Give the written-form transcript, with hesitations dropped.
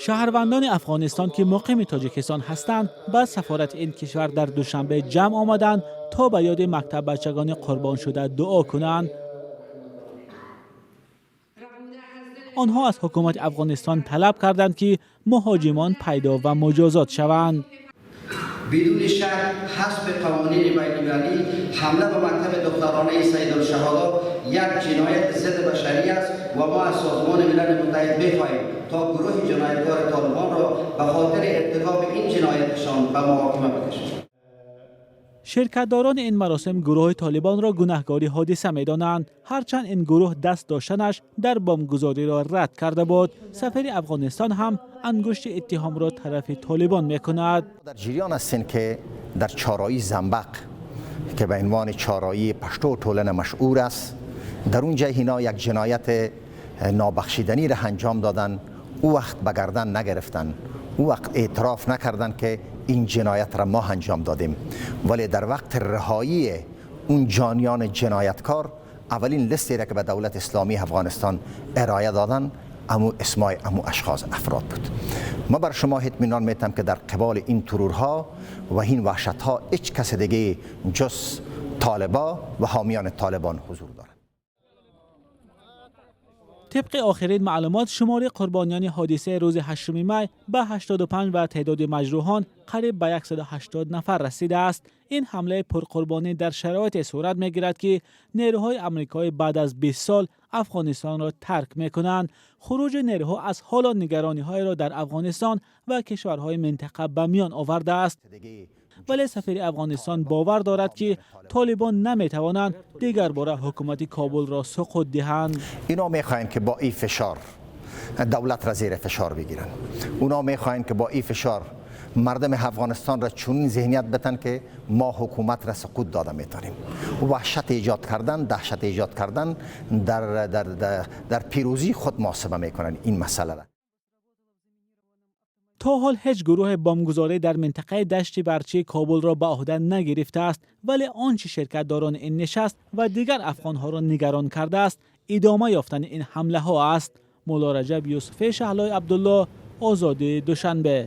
Шаҳрвандони Афғонистон, ки муқими Тоҷикистон ҳастанд, ба сафорати ин кишвар дар Душанбе ҷамъ омаданд, то ба ёди мактаббачагони қурбоншуда дуо кунанд. Онҳо аз ҳукумати Афғонистон талаб карданд, ки муҳоҷимон пайдо ва муҷозот шаванд. بدون شک حسب قوانین بین‌المللی حمله به مکتب دخترانه سیدالشهدا یک جنایت ضد بشری است و ما از سازمان ملل متحد می‌خواهیم تا گروه جنایتکار طالبان را به خاطر ارتکاب این جنایتشان به محاکمه بکشند. Ширкатдорони ин маросим гурӯҳи Толибонро гунаҳкори ҳодиса медонанд, ҳарчанд ин гурӯҳ даст доштанаш дар бомбгузориро рад карда буд. Сафири Афғонистон ҳам ангушти иттиҳомро тарафи Толибон мекунад. در جریان هستین که در چارایی زنبق که به عنوان چارایی پشتو ټولنه مشهور است، در اونجا اینا یک جنایت نابخشیدنی را انجام دادن. او وقت به گردن نگرفتن، او وقت اعتراف نکردن که این جنایت را ما انجام دادیم، ولی در وقت رهایی اون جانیان جنایتکار اولین لستی را که به دولت اسلامی افغانستان ارائه دادن امو اسمای امو اشخاص افراد بود. ما بر شما اطمینان میتم که در قبال این ترورها و این وحشتها هیچ کس دیگه جز طالبا و حامیان طالبان حضور دارند. Тибқи охирин маълумот, шумори қурбониёни ҳодисаи рӯзи 8 май ба 85 ва теъдоди маҷрӯҳон қариб ба 180 нафар расидааст. Ин ҳамлаи пурқурбонӣ дар шароите сурат мегирад, ки нерӯҳои амрикоӣ баъд аз 20 сол Афғонистонро тарк мекунанд. Хуруҷи нерӯҳо аз ҳоло нигарониҳоеро дар Афғонистон ва кишварҳои минтақа ба миён овардааст, вале сафири Афғонистон бовар дорад, ки толибон наметавонанд дигарбора ҳукумати Кобулро суқут диҳанд. اینا میخواهند که با این فشار دولت را زیر فشار بگیرن. اونا میخواهند که با این فشار مردم افغانستان را چنین ذهنیت بتن که ما حکومت را سقوط داده میتونیم. وحشت ایجاد کردن، دهشت ایجاد کردن، در پیروزی خود محاسبه میکنن این مسئله را. То ҳол ҳеҷ гурӯҳе бомбгузорӣ дар минтақаи Дашти Барчии Кобулро ба ӯҳда нагирифтааст, вале он чӣ ширкатдорони ин нишаст ва дигар афғонҳоро нигарон кардааст, идома ёфтани ин ҳамлаҳо аст. Мулло Раҷаб Юсуфӣ, Шаҳлои Абдулло, Озодӣ, Душанбе.